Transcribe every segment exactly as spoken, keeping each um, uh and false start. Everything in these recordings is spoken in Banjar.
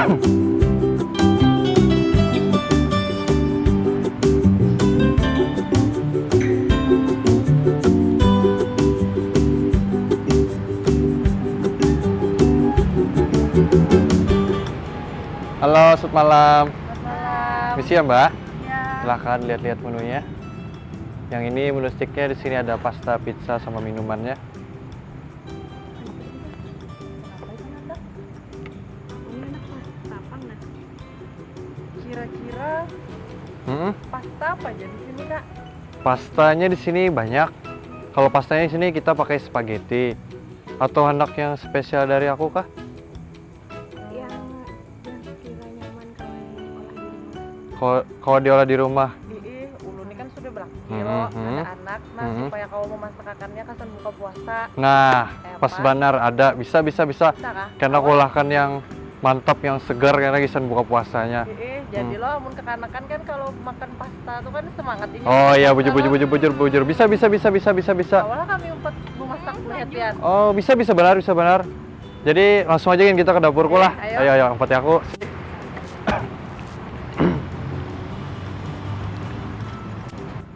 Halo, selamat malam. Selamat malam. Misi ya, Mbak? Ya. Silahkan lihat-lihat menunya. Yang ini menu sticknya, di sini ada pasta, pizza, sama minumannya. Apa itu, Nanda? Ini enak, Mas. Tapang, nah. Kira-kira Mm-mm. pasta apa aja di sini, Kak? Pastanya di sini banyak. Kalau pastanya di sini kita pakai spaghetti. Atau hendak yang spesial dari aku kah? Yang yang sekira nyaman kalau diolah di rumah. Kalau kalau diolah di rumah, Ih, ulun ini kan sudah belaki Hmm, loh, hmm. Ada anak, nah Hmm. supaya kawa memasak akannya kesan buka puasa. Nah, Kayak pas apa? Banar, ada. Bisa, bisa, bisa. Bisa kah? Karena aku ulahkan yang mantap, yang segar, karena gasan buka puasanya. Ih, jadi lo amun kekanakan kan kalau makan pasta tuh kan semangat ini. Oh iya, bujur, Kalau bujur, bujur, bujur, bujur. Bisa, bisa, bisa, bisa, bisa, bisa. Awalnya kami empat memasak melihat Yan. Oh, bisa, bisa Banar, bisa Banar. Jadi langsung aja kan kita ke dapurku Iya, lah. ayo. Ayo, ayo, empat aku.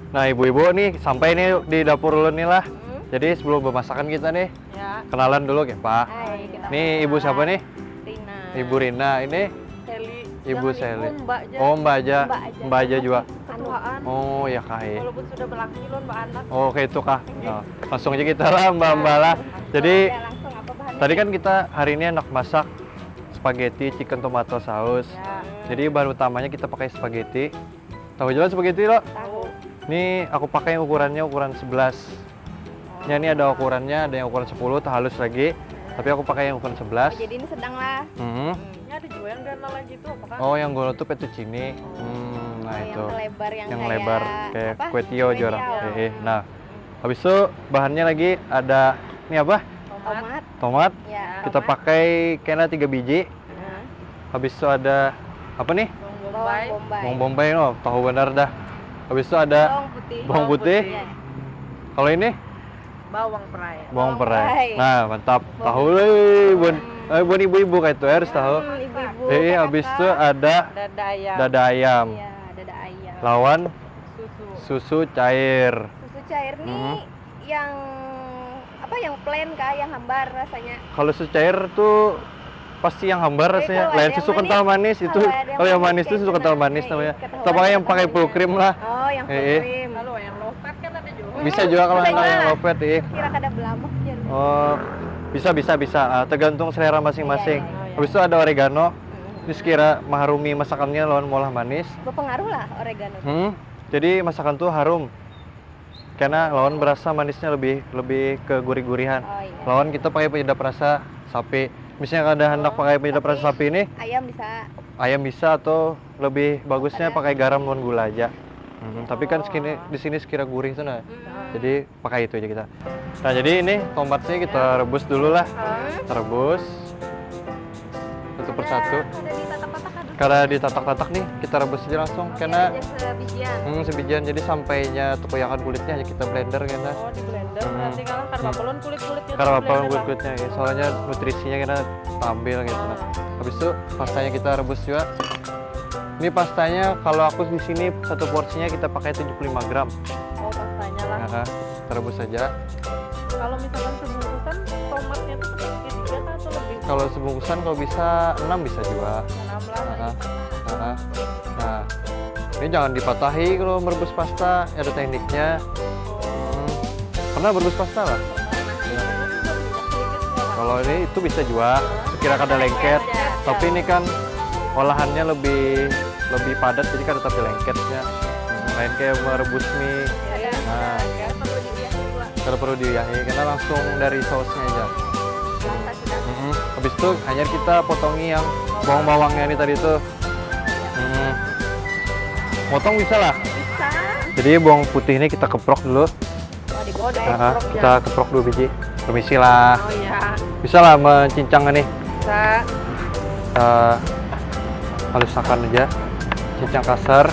Nah, ibu-ibu nih sampai nih di dapur ulun nih lah. Hmm, Jadi sebelum memasakan kita nih, ya. Kenalan dulu, Kepa. Hai, kita Nih ibu siapa nih? Rina. Ibu Rina. Ini Sally. Ibu Jangan Sally. Ibu, Mbak aja. Oh, Mbak aja. Mbak aja. Mbak aja juga. Ketuaan. Oh, ya kai. Walaupun sudah belaki lo, Mbak anak. Oh, kayak itu kah? Nah, langsung aja kita lah, Mbak, Mbak lah. Jadi Ya, langsung apa bahannya? Tadi kan kita hari ini hendak masak spaghetti chicken tomato sauce. Ya. Jadi bahan utamanya kita pakai spaghetti. Tahu jelas spaghetti lo? Tahu. Ini aku pakai ukurannya ukuran sebelas. Ya, ini ada ukurannya, ada yang ukuran sepuluh, halus lagi. Tapi aku pakai yang ukuran sebelas. Oh, jadi ini sedang lah. Hmm. Ini ada juga yang ganal lagi tuh, apa kah? Oh, yang ganal tuh fettuccine. Hmm, nah Oh, itu. Yang lebar yang, Yang kayak lebar kayak apa? kue tio Kue jorang. tio. Eh, eh. Nah, habis itu bahannya lagi ada ini apa? Tomat. Tomat. Tomat. Ya. Kita Tomat. Pakai kena tiga biji. Nah, Habis itu ada apa nih? Bawang bawang bombay. Bombay. Bawang bombay, no, tahu benar dah. Habis itu ada Bawang putih. Bawang putih. Iya. Kalau ini Bawang perai. bawang Bawang perai. perai. Nah, mantap. Bawang Tahu leh, bun. Eh, bun ibu-ibu kayak itu harus tahu. Hmm, ibu-ibu. Eh, habis itu ada Dada ayam. Dada ayam. Iya, dada ayam. Lawan Susu. Susu cair. Susu cair nih Mhm. Yang apa, yang plain kah, yang hambar rasanya? Kalau susu cair tuh pasti yang hambar rasanya. Lain susu kental manis itu. Kalau yang manis itu susu kental manis namanya. Kita pakai yang pakai full cream lah. Oh, yang full Eh, eh. cream. Kalau yang low fat kan ada juga. Bisa juga kalau yang low fat, eh. Kira kada belamuk jadi. Oh, bisa, bisa, bisa. Ah, tergantung selera masing-masing. Habis itu ada oregano. Ini sekira mengharumi masakannya lawan molah manis. Berpengaruh lah oregano. Hmm. Jadi masakan tuh harum. Karena lawan berasa manisnya lebih lebih ke gurih-gurihan. Oh iya. Lawan kita pakai penyedap rasa sapi. Misalnya ada hendak pakai penyedap rasa sapi ini, Ayam bisa. Ayam bisa atau lebih bagusnya pakai garam dan gula aja. Hmm, tapi kan sekini, di sini sekira gurih tuh nah. Jadi pakai itu aja kita. Nah, jadi ini tomatnya kita rebus dulu lah. Kita rebus satu persatu. Ada di tatak-tatak ada. Karena ditatak-tatak nih, kita rebus aja langsung karena Aja sebijian. Hmm, sebijian. Jadi sampainya tekuyakan kulitnya hanya kita blender kena. Oh, di blender berarti kalau karena belum kulit-kulitnya. Karena tuh apa blender buat lah. Kulitnya ya, soalnya nutrisinya kena stabil gitu. Nah, habis itu pastanya kita rebus juga. Ini pastanya kalau aku di sini satu porsinya kita pakai tujuh puluh lima gram. Oh, pastanya lah. Nah, kita rebus saja. Kalau misalkan sebungkusan tomatnya tuh seperti tiga kah atau lebih? Kalau sebungkusan kalau bisa enam bisa juga. Enam lah. Nah, nah, nah. Nah, ini jangan dipatahi kalau merebus pasta, ada tekniknya. Hmm. Pernah merebus pasta lah? Kalau ini itu bisa juga, sekira kada lengket. Tapi ini kan olahannya lebih lebih padat, jadi kada tapi lengketnya. Hmm, lain kayak merebus mie. Nah, kada perlu diuyahi karena langsung dari sausnya aja. Mm-mm. Habis itu hanya kita potongi yang bawang-bawangnya ini tadi tuh. Mm. Potong bisa lah. Bisa. Jadi bawang putih ini kita keprok dulu. Oh, digoreng. Nah, kita keprok dua biji. Permisi lah. Oh iya. Bisa lah mencincang ini. Bisa. Kita halusakan aja. Cincang kasar.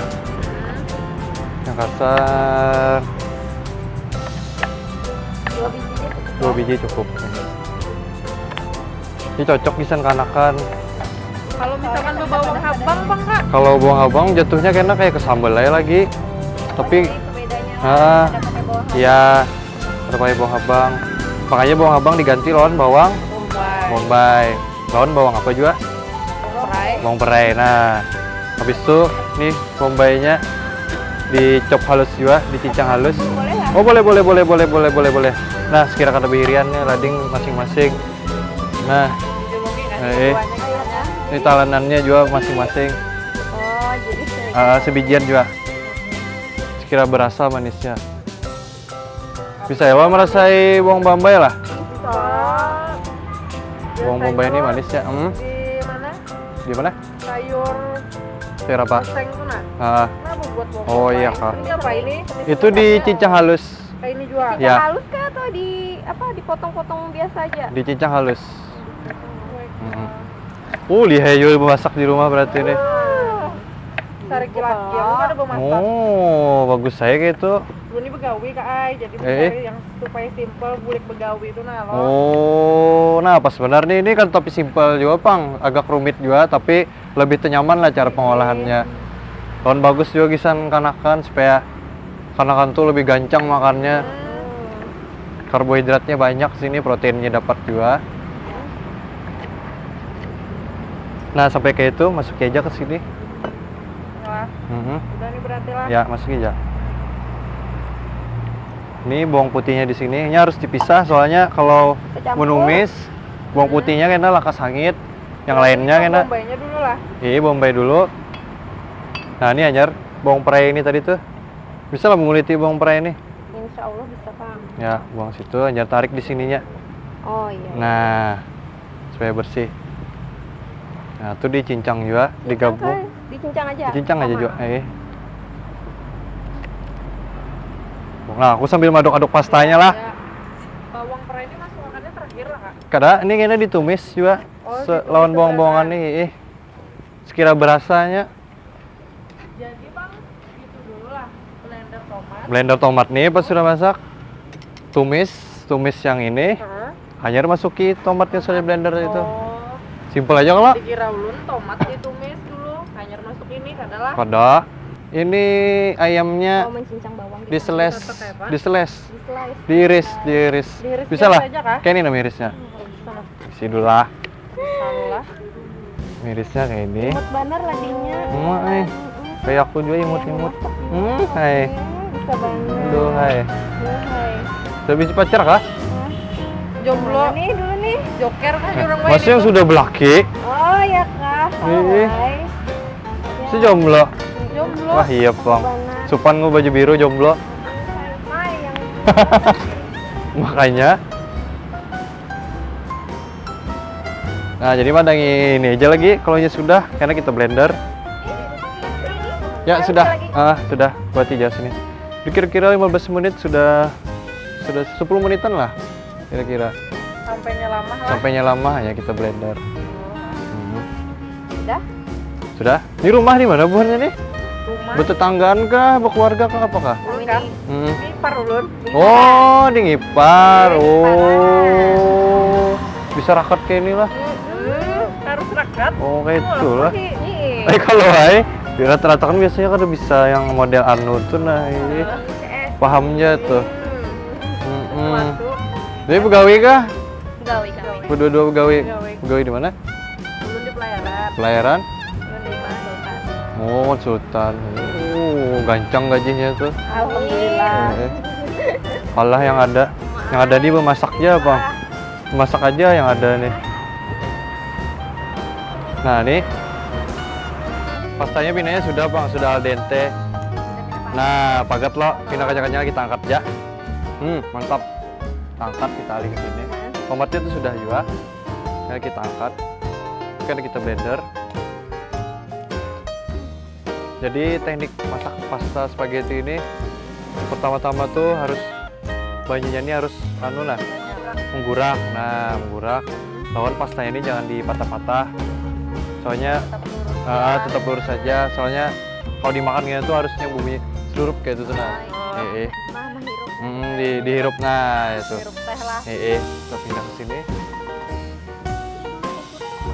Cincang kasar. Dua biji aja. Dua biji cukup. Ini cocok bisa kanakan. Kalau misalkan bebawang habang, Bang, Kak? Kalau bawang habang jatuhnya kena kayak ke sambal aja lagi. Tapi Itu bedanya. ah, Ada pakai bawang habang. Ya, ada pakai bawang habang. Makanya bawang habang diganti lawan bawang Bombay. bombay. Lawan bawang apa juga? Bombay. Bawang perai. Nah, habis itu nih bombaynya dicop halus juga, dicincang halus. Oh, boleh boleh boleh boleh boleh boleh boleh. Nah, sekira kada behirian nih lading masing-masing. Nah, Julungi kan Eh, eh. Buahnya kayaknya. Ini talanannya juga masing-masing. Oh, jadi se- Ah, sebijian juga. Sekira berasa manisnya. Bisa ya, lo merasai bawang bombay lah. Bisa. Bawang bombay ini manis ya. Hmm, Di mana? Gimana? Sayur Sayur apa? Seng tuh, nah. Ah, Kenapa buat bawang Oh, bombay? Iya, Kak. Ini apa ini? Itu dicincang halus. Kayak ini juga. Ya. Halus kah atau di apa, dipotong-potong biasa aja? Dicincang halus. Mm-mm. Uh, lihai juga memasak di rumah berarti nih. Cari kilat dia, lu ada bemasak. Oh, bagus saya kayak itu. Lu ini begawi, Kak, ai. Jadi Eh. cari yang supaya simple, bulik begawi itu, nah, lo. Oh, nah, pas benar nih. Ini kan tapi simple juga, pang. Agak rumit juga, tapi lebih tenyaman lah cara pengolahannya. Lawan bagus juga gasan kanakan supaya kanakan tuh lebih gancang makannya. Karbohidratnya banyak sini, proteinnya dapat juga. Nah, sampai kayak itu, masuki aja ke sini. Wah, Mhm. Udah nih berarti lah. Ya, masuki aja. Ini bawang putihnya di sini, ini harus dipisah soalnya kalau Kecampur. Menumis bawang putihnya kena lakas hangit, yang lainnya kena. Bombaynya dulu lah. Iya, bombay dulu. Nah, ini anyar bawang perai ini tadi tuh. Bisa lah menguliti bawang perai ini. Insya Allah bisa, Bang. Ya, buang situ, anyar tarik di sininya. Oh iya. Nah, supaya bersih. Nah, tuh dicincang juga, digabung. Dicincang aja. Dicincang aja Sama. juga, eh. Nah, aku sambil aduk-aduk pastanya lah. Ya. Bawang perai ini masukannya terakhir lah, Kak. Kada, ini kena ditumis juga. Oh, Se- ditumis lawan juga. Bawang-bawangan nih, eh. Sekira berasanya. Jadi, Bang, gitu dulu lah. Blender tomat. Blender tomat nih pas sudah masak. Tumis, tumis yang ini. Heeh. Hanyar masuki tomatnya sudah blender itu. Oh, Simpel aja kalau. Dikira ulun tomat ditumis dulu, hanyar masuk ini adalah Kada. Ini ayamnya Oh, mencincang bawang gitu. diseles, Tetep ya, Pak? diseles, Di-slice. diiris, diiris. Diiris Bisa biasa lah. aja kah? Kayak ini namanya irisnya. Bisa lah. Isi dulu lah. Bisa lah. Mirisnya kayak ini. Imut banar ladingnya. Emak, eh. Kayak aku juga imut-imut. Hmm, hai. Hmm, bisa banget. Aduh, hai. Aduh, hai. Udah bisa pacar kah? Jomblo. Nih dulu nih. Joker kah orang Masih yang sudah belaki? Oh ya kah. Iya. Hai. Si jomblo. Jomblo. Wah, iya, Bang. Supan gua baju biru jomblo. Mai yang Makanya. Nah, jadi madangi ini aja lagi kalau sudah, karena kita blender. Ya, sudah. Ah, sudah. Buat aja sini. Kira-kira lima belas menit sudah, sudah sepuluh menitan lah kira-kira. Sampainya lama lah. Sampainya lama ya kita blender. Hmm. Udah? Sudah? Ini rumah di mana buhannya nih? Rumah. Bertetanggaan kah, berkeluarga kah, apakah? Enggak. Hmm. Ini par ulun. Oh, di ngipar. Oh. Bisa rakat kayak ini lah. Hmm, harus rakat. Oh, kayak itu lah. Ih. Eh, kalau ai, di rata-rata kan biasanya kada bisa yang model anu tuh, nah, ini. Pahamnya tuh. Mm-mm. Jadi begawi kah? Gawe, gawe. Berdua-dua begawi. Begawi. Begawi di mana? Ulun di pelayaran. Pelayaran? Ulun di konsultan. Oh, konsultan. Oh, gancang gajinya tuh. Alhamdulillah. Eh, eh. Allah yang ada. Yang ada di memasak aja, Bang. Masak aja yang ada nih. Nah, nih. Pastanya pinanya sudah, Bang, sudah al dente. Nah, pagat lo, pina kanya-kanya kita angkat ya. Hmm, mantap. Kita angkat, kita alih ke sini. Tomatnya tuh sudah juga. Ya, kita angkat. Kan kita blender. Jadi teknik masak pasta spaghetti ini pertama-tama tuh harus banyunya ini harus anu lah, menggurak. Nah, menggurak. Lawan pastanya ini jangan dipatah-patah. Soalnya ah, tetap lurus saja. Soalnya kalau dimakan gini tuh harusnya bumi seluruh kayak itu tuh, nah. Eh, eh. Mah mah hirup. Hmm, di dihirup, nah, itu. Hirup teh lah. Eh, eh, kita pindah ke sini.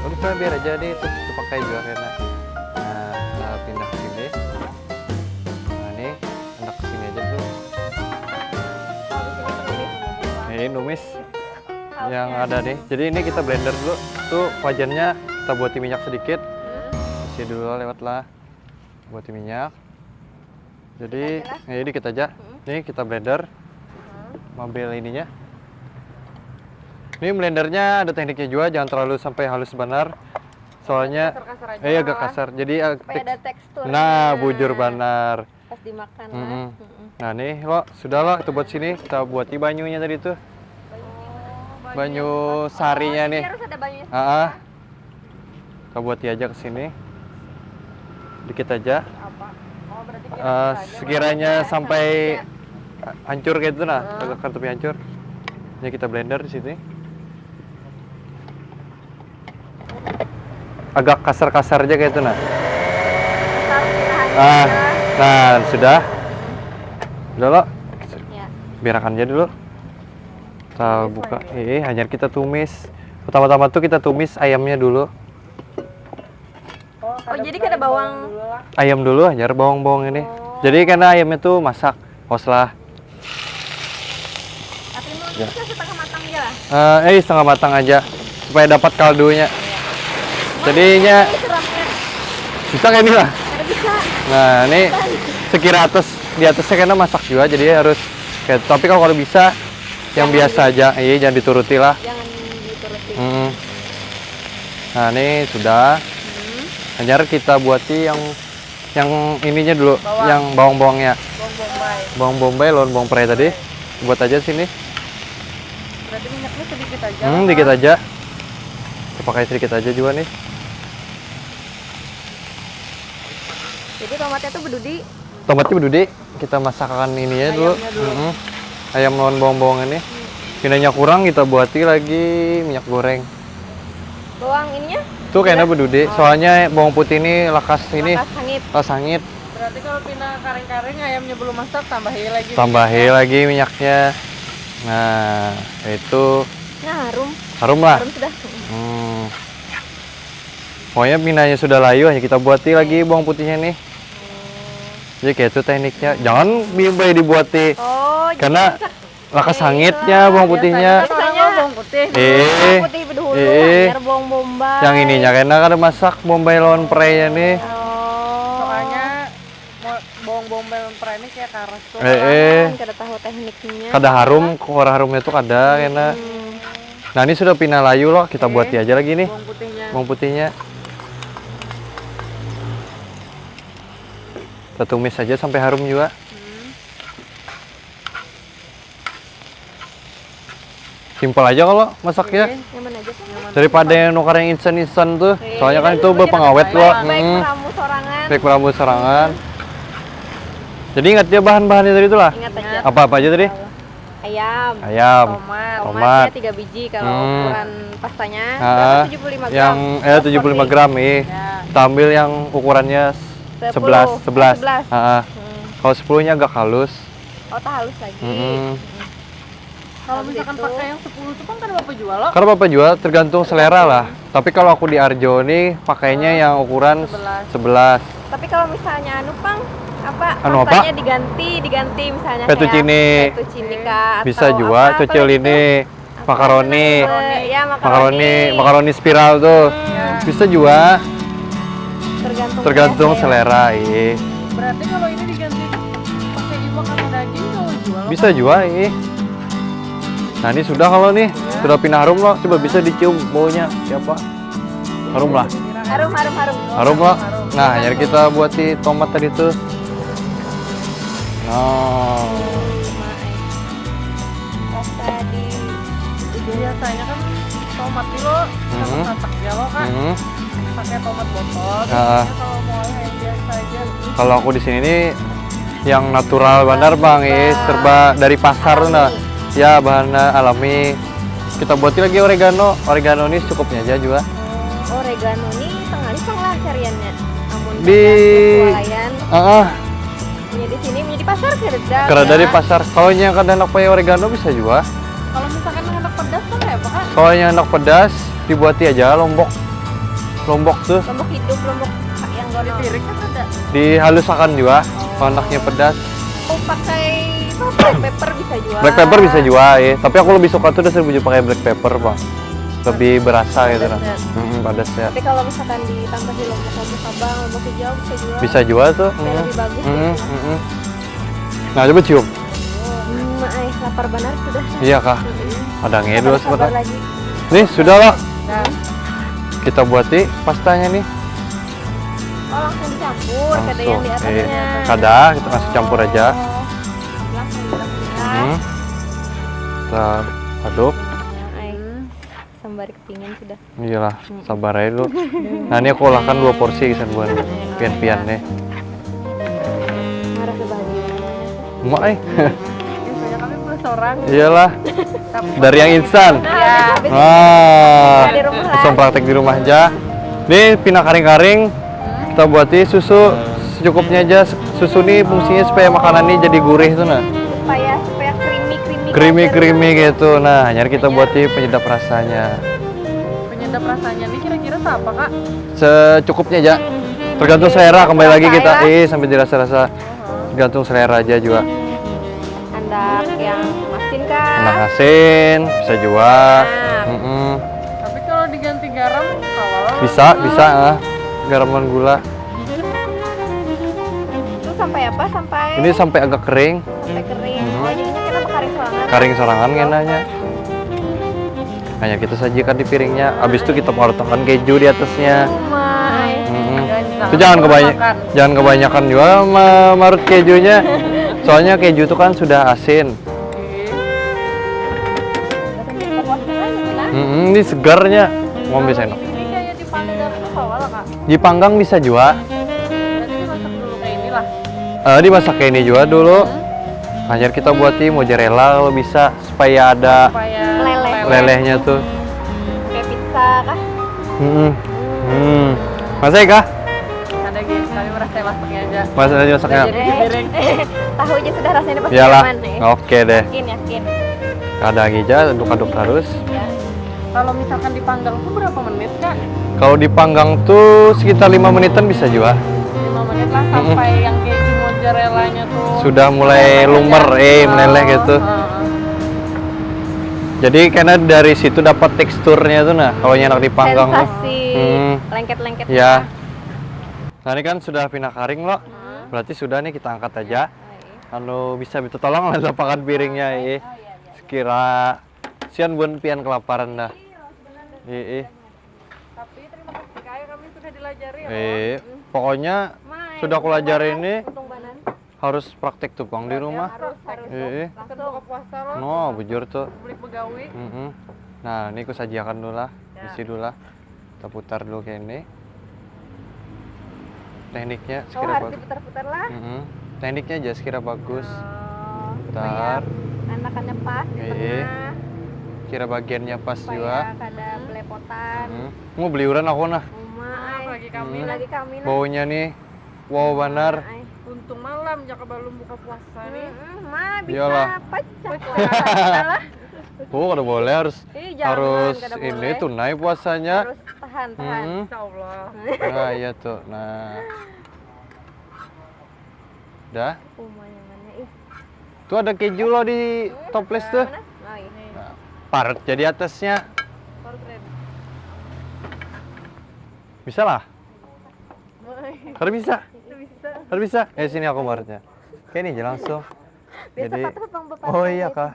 Udah, coba biar aja deh, itu dipakai juga kena. Nah, kita pindah ke sini. Nah, ini, hendak ke sini aja dulu. Ini numis yang ada nih. Jadi ini kita blender dulu. Tuh wajannya kita buati minyak sedikit. Isi dulu lewat lah. Buati minyak. Jadi, ya, dikit aja. Nih kita blender. Ambil ininya. Ini blendernya ada tekniknya juga, jangan terlalu sampai halus benar. Soalnya, Kasar-kasar aja eh, agak lah. Kasar. Jadi, eh, Supaya ada teks- teksturnya. Nah, bujur benar. Pas dimakan lah. Mm-mm. Nah, nih lo, sudah lo, itu buat sini, kita buati banyunya tadi tuh. Banyu sarinya Jadi nih. Harus ada banyu. Ah, ah. Kita buati aja ke sini. Dikit aja. Apa? Oh, berarti Eh, sekiranya sampai hancur kayak itu nah, agak tapi hancur. Ini kita blender di sini. Agak kasar-kasar aja kayak itu nah. Kasar, kita hancur Ah, ya. Nah, sudah. Udah lo, Ya. Biarakan aja dulu. Kita buka. Eh, hanyar kita tumis. Pertama-tama tuh kita tumis ayamnya dulu. Oh, jadi kada bawang. Ayam dulu, hanyar bawang-bawang ini. Jadi karena ayamnya tuh masak, hos lah. Tapi mau bisa setengah matang aja lah. Eh, eh, setengah matang aja supaya dapat kaldunya. Jadinya Ini serapnya. Bisa kayak ini lah. Kada bisa. Nah, ini sekira atas, di atasnya kena masak juga, jadi harus kayak, tapi kalau kalau bisa yang biasa aja, iya, jangan dituruti lah. Jangan dituruti. Hmm. Nah, ini sudah. Hmm. Hanyar kita buati yang yang ininya dulu, Bawang. Yang bawang-bawangnya. Bawang bombay. Bawang bombay, lawan bawang perai tadi. Buat aja sini. Berarti minyaknya sedikit aja. Hmm, Apa? Dikit aja. Kita pakai sedikit aja juga nih. Jadi tomatnya tuh bedudi. Tomatnya bedudi, kita masakkan ini ya dulu. Ayamnya dulu. Mm-mm. Ayam lawan bawang-bawang ini. Pinanya kurang, kita buati lagi minyak goreng. Bawang ininya? Tuh kayaknya bedudi, soalnya bawang putih ini lakas ini. Lakas hangit. Lakas hangit. Berarti kalau pina karing-karing, ayamnya belum masak, tambahi lagi. Tambahi lagi minyaknya. Nah, itu Nah, harum. Harum lah. Harum sudah. Hmm. Pokoknya pinanya sudah layu, hanya kita buati lagi bawang putihnya nih. Jadi kayak itu tekniknya. Jangan bimbai dibuati. Oh, Karena jadi lakas hangitnya bawang putihnya. Biasanya bawang putih. Eh. Putih bedahulu, Eh. Hanyar bawang bombay. Yang ininya kena kada masak bombay lawan perainya nih. Oh. Soalnya mo- bawang bombay lawan perai ini kayak karas tuh. Eh, eh. Kan kada tahu tekniknya. Kada harum, keluar harumnya tuh kada kena. Hmm. Nah, ini sudah pina layu loh, kita buati aja lagi nih. Bawang putihnya. Bawang putihnya. Kita tumis aja sampai harum juga. Hmm. Simpel aja kalau masak ya. Nyaman aja sih. Daripada yang nukar yang instan-instan tuh. Iya, Soalnya kan jadi itu lebih berpengawet enak. loh. Baik Mm-mm. Meramu sorangan. Baik meramu sorangan. Jadi ingat ya bahan-bahannya tadi itulah. Ingat aja. Apa-apa aja tadi? Ayam. Ayam. Tomat. Tomat, Tomat. ya, tiga biji kalau Hmm. ukuran pastanya. Ah, Berapa? Tujuh puluh lima gram. Yang eh tujuh puluh lima gram ih. Ya. Kita ambil yang ukurannya Sepuluh. sebelas, sebelas. Sebelas. Ah, ah. Hmm. Kalau sepuluhnya agak halus. Oh, tak halus lagi. Mm-mm. Kalau misalkan Habis itu pakai yang sepuluh itu kan kada apa-apa jual loh. Karena apa juga tergantung selera lah. Tapi kalau aku di Arjo nih pakainya yang ukuran Sebelas. sebelas. Tapi kalau misalnya anu pang apa Anu apa? pastinya diganti diganti misalnya Fettuccine. Kayak fettuccine kah Bisa atau juga apa, apa coccolini, itu? Makaroni, Eh, ya makaroni, makaroni. Makaroni spiral tuh. Hmm, Bisa juga, tergantung tergantung ya, selera, ih. Berarti kalau ini diganti pakai iwak atau daging kalau jual loh. Bisa juga, ih. Nah, ini sudah kalau nih, sudah pina harum loh. Coba bisa dicium baunya siapa? Harum lah. Harum harum harum. Harum loh. Nah, jadi kita buati tomat tadi tuh. Nah. Rasa di Biasanya kan tomat itu loh, Mhm. satak ya loh kak. Hmm. Pakai tomat botol. Ah. Biasanya kalau mau yang biasa aja. Kalau aku di sini nih yang natural benar bang, eh, serba dari pasar tuh nah. Ya bahannya alami. Kita buati lagi oregano. Oregano ini secukupnya aja juga. Oregano nih tengah pang lah cariannya. Amun Di- kada swalayan, Heeh. ya di sini di pasar kada ada. Kada dari pasar. Kalau yang kada enak pakai oregano bisa juga. Kalau misalkan anak pedas tuh kayak apa kak? Kalau yang enak pedas dibuati aja lombok. Lombok tuh. Lombok hidup, Lombok yang gonol. Piring kan ada. Dihalusakan juga kalau anaknya pedas. Oh, pakai itu, black pepper bisa juga. Black pepper bisa juga, ya. Tapi aku lebih suka tuh dasar buju pakai black pepper, Bang. Lebih berasa gitu nah. Pedasnya. Hmm, pedasnya. Tapi kalau misalkan ditambahi lombok, lombok abang, lombok hijau bisa juga. Bisa juga tuh. Kayak lebih bagus Hmm, gitu. hmm. Nah, coba cium. Hmm, eh, lapar benar sudah. Iya kah? Ada ngedul Sabar sebentar. Lagi. Nih, sudah lah. Nah, Kita buati pastanya nih. Oh, langsung dicampur, kada Langsung. Yang di atasnya. Eh, kada, kita kasih campur aja. Oh. Langsung dicampur. Hmm. Kita aduk. Nah, eh, sambari kepingin sudah. Iyalah, sabar aja dulu. Nah, ini aku olahkan dua porsi, kisan buat pian-pian nih. Marah sebahagia. Emak, eh. Biasanya kami plus orang. Iyalah. Tapi Dari yang instan. Ya. Ah, Di rumah lah. Langsung praktek di rumah aja. Nih, pina karing-karing. Kita buati susu secukupnya aja. Susu nih fungsinya supaya makanan ini jadi gurih tuh nah. Supaya supaya creamy creamy. Creamy creamy gitu. Nah, hanyar kita buati penyedap rasanya. Penyedap rasanya ini kira-kira apa, Kak? Secukupnya aja. Tergantung selera, kembali lagi kita, eh, sampai dirasa-rasa. Tergantung selera aja juga. Handak yang masin kah? Nah, asin bisa juga. Nah. Mm-mm. Tapi kalau diganti garam, kalau Bisa, bisa, ah. Garam dan gula. Itu sampai apa? Sampai Ini sampai agak kering. sampai kering. Mhm. Oh, jadinya kita mau karing sorangan. Karing sorangan ngenanya. Hanya kita sajikan di piringnya. Habis itu kita parutakan keju di atasnya. Oh my. Mm-mm. Jangan Itu jangan kebanyakan, makan. Jangan kebanyakan juga memarut kejunya. Soalnya keju itu kan sudah asin. Oke. Kepuasan gitu nah. Mm-mm, ini segarnya. Mau bisa enak. Ini kayak dipanggang itu kawa lah, Kak. Dipanggang bisa juga. Berarti dimasak dulu kayak inilah. Eh, dimasak kayak ini juga dulu. Hanyar kita buati mozzarella kalau bisa supaya ada Supaya Meleleh. Lelehnya tuh. Kayak pizza kah? Hmm. Hmm. Masa ya kah? Ada, guys, kami merasa masaknya aja. Masa aja masaknya. Jadi di piring. Tahu aja sudah rasanya pasti Iyalah. Nyaman nih. Oke deh. Yakin, yakin. Ada aja aduk-aduk terus. Ya. Kalau misalkan dipanggang tuh berapa menit, Kak? Kalau dipanggang tuh sekitar lima menitan bisa juga. Lima menit lah, sampai yang keju mozzarellanya tuh Sudah mulai lumer, eh, meleleh gitu. Heeh. Jadi karena dari situ dapat teksturnya tuh nah, kalau nyanak dipanggang tuh. Sensasi Hmm. lengket-lengket. Ya. Nah, ini kan sudah pina karing loh. Berarti sudah nih, kita angkat aja. Anu, bisa minta tolong lah lapangan piringnya, eh. Sekira sian buan pian kelaparan dah. Ih, ih. Tapi terima kasih, Kak, ya, kami sudah dilajari ya. Eh, pokoknya sudah aku lajari ini Untung banan. Harus praktek tuh pang di rumah. Harus harus. Ih, ih. Langsung buka puasa loh. No, bujur tuh. Beli begawi. Mm-mm. Nah, ini aku sajiakan dulu lah, isi dulu lah. Kita putar dulu kayak ini. Tekniknya Oh, sekira harus bagus. Diputar-putar lah. Mm-mm. Tekniknya aja sekira bagus. Oh, Putar. Anakannya pas di Iya. Tengah. Kira bagiannya pas Supaya juga. Kada belepotan. Mm. Mau beli uran aku nah. Uma, Ah, ai. lagi kami Hmm, lah. Lagi kami nah. Baunya nih, wow banar. Ai. Untung malam, jaka belum buka puasa nih. Mm-mm, ma bisa Iyalah. pecah. Oh, kada boleh, harus Ih, jangan, harus kada ini boleh. Tunai puasanya. Harus tahan, tahan. Hmm. Insya Allah. Nah, iya tuh. Nah. Dah. Uma nyamannya ih. Tuh ada keju loh di toples tuh. Mana? Oh, iya. Nah, parut jadi atasnya. Parut red. Bisa lah. Woi, Kada bisa. bisa. Kada bisa. Eh, sini aku parutnya. Kayak ini aja langsung. Biasa Jadi, patah bang bapak. oh iya, kah?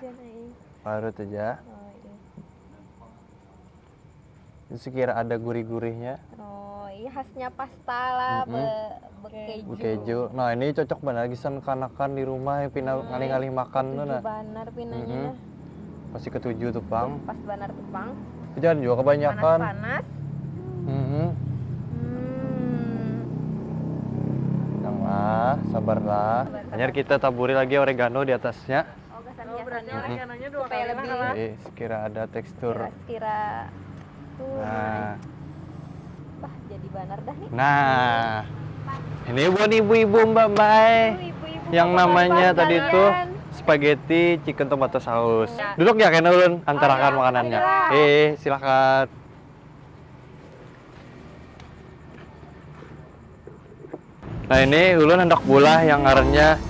Parut aja. Oh, iya. Sekira ada gurih-gurihnya. Oh, iya, khasnya pasta lah, Mm-mm. be- bekeju. Keju. Nah, ini cocok banget lagi san kanakan di rumah yang pina ngalih-ngalih makan tuh Setuju nah. Banar pinanya Mm-mm. nah. Pasti ketuju tuh pang. Pas banar tuh pang. Jangan juga kebanyakan. Panas-panas. Mm-mm. Hmm. Tenang lah, sabar lah. Hanyar kita taburi lagi oregano di atasnya. Oh, gasan Oh, berarti hiasannya. oreganonya dua Supaya kali lebih lah. Eh, sekira ada tekstur. Kira-kira tuh. Nah, Bah, jadi banar dah nih. nah. Ini buat ibu-ibu, mbak-mbak. Ibu-ibu, Yang bapak-bapak namanya tadi sekalian. Tuh spaghetti chicken tomato sauce. Duduk ya, kena ulun antarkan makanannya. Eh, silakan. Nah, ini ulun hendak bulah yang ngarannya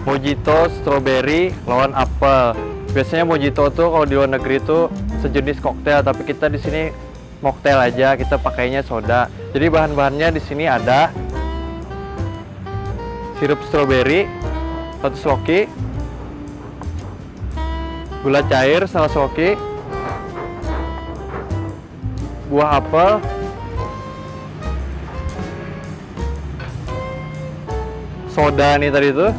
mojito strawberry lawan apel. Biasanya mojito tuh kalau di luar negeri tuh sejenis koktail, tapi kita di sini mocktail aja, kita pakainya soda. Jadi bahan-bahannya di sini ada sirup strawberry seratus loki, gula cair seratus loki, buah apel, soda nih tadi tuh,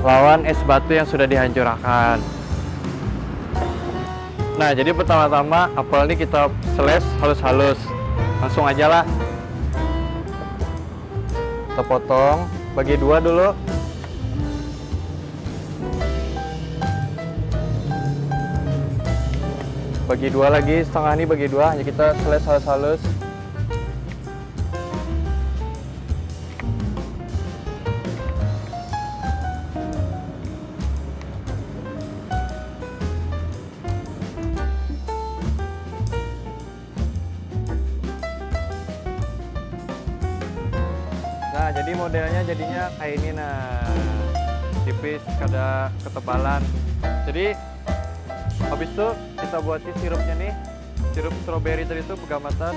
lawan es batu yang sudah dihancurakan. Nah, jadi pertama-tama apel ini kita slice halus-halus. Langsung aja lah. Kita potong, bagi dua dulu. Bagi dua lagi, setengah nih bagi dua. Hanya kita slice halus-halus. Nah, jadi modelnya jadinya kayak ini, nah, tipis, kada ketebalan. Jadi habis itu kita buati sirupnya nih. Sirup strawberry tadi itu begamatan.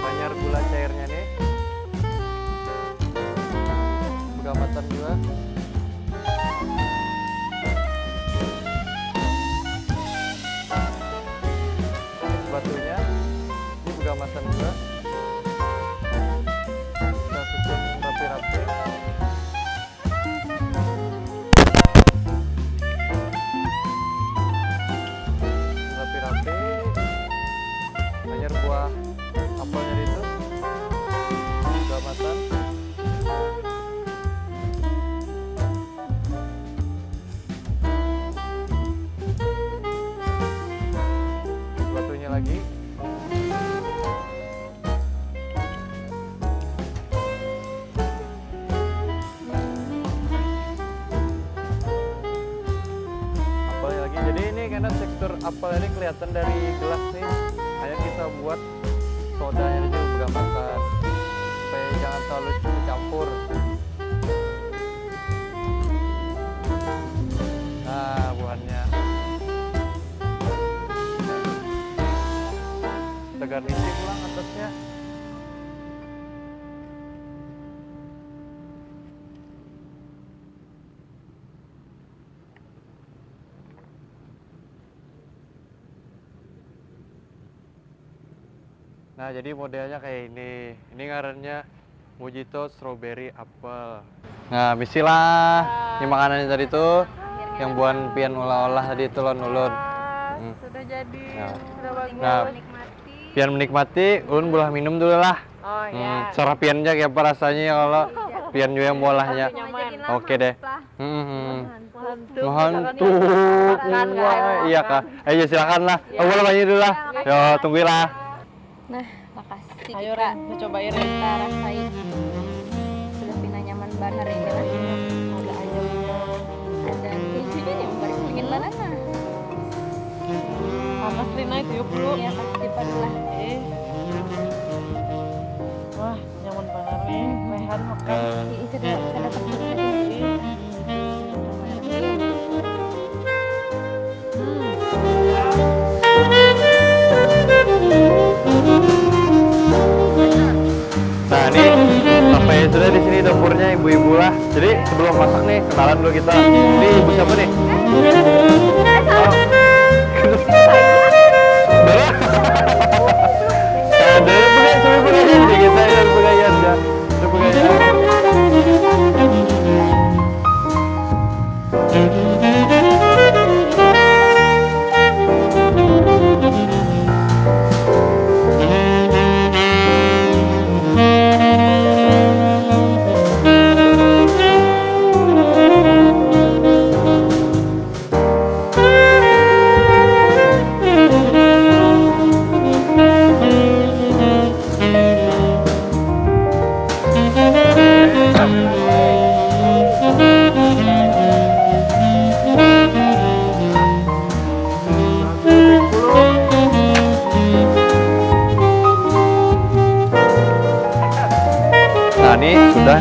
Banyak gula cairnya nih. Begamatan juga. Batunya ini begamatan juga. Kita susun rapi-rapi. Rapi-rapi. Hanyar buah apelnya itu sudah matang. Batunya lagi. Apelnya lagi. Jadi ini karena tekstur apel ini kelihatan dari gelas nih. Hanya kita buat sodanya itu begamatan supaya jangan terlalu campur. Nah, buhannya. Tegar nih pulang atasnya. Nah, jadi modelnya kayak ini. Ini ngarannya mojito strawberry apple. Nah, misi lah. Ini makanannya tadi tuh yang buan pian olah-olah tadi itu lawan ulun. Hmm. Sudah jadi. Nah. Sudah bagus. Nah, pian menikmati, ulun bulah minum dulu lah. Oh, hmm, ya. Serah pian aja kayak apa rasanya ya kalau pian juga yang bolahnya. Oke deh. Hmm, hmm. Mahantu. Mahantu. Iya kak. Ayo silakan lah. Aku boleh banyak dulu lah. Ya, tungguin lah. Nah, makasih. Ayo Ren, kita cobain Ren. Kita rasain. Sudah pina nyaman banar ini lah. Ada ayamnya. Ada kejunya nih, bari dingin banar nah. Panas Rina itu yuk dulu. Iya, pasti panas lah. Eh. Wah, nyaman banar nih. Rehan makan. Ih, kada, kada terpikir. Ih. Nah, ini sampai sudah di sini dapurnya ibu-ibu lah. Jadi sebelum masak nih, kenalan dulu kita. Ini ibu siapa nih? Oh. Ada juga, coba pegangan dikit aja, pegangan ya. Coba pegangan.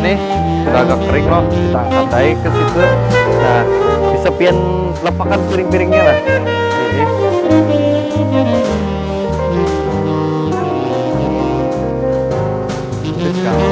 Nih, sudah agak kering loh, kita angkat aja ke situ. Nah, bisa pian lepakan piring-piringnya lah. Ini. Terus sekarang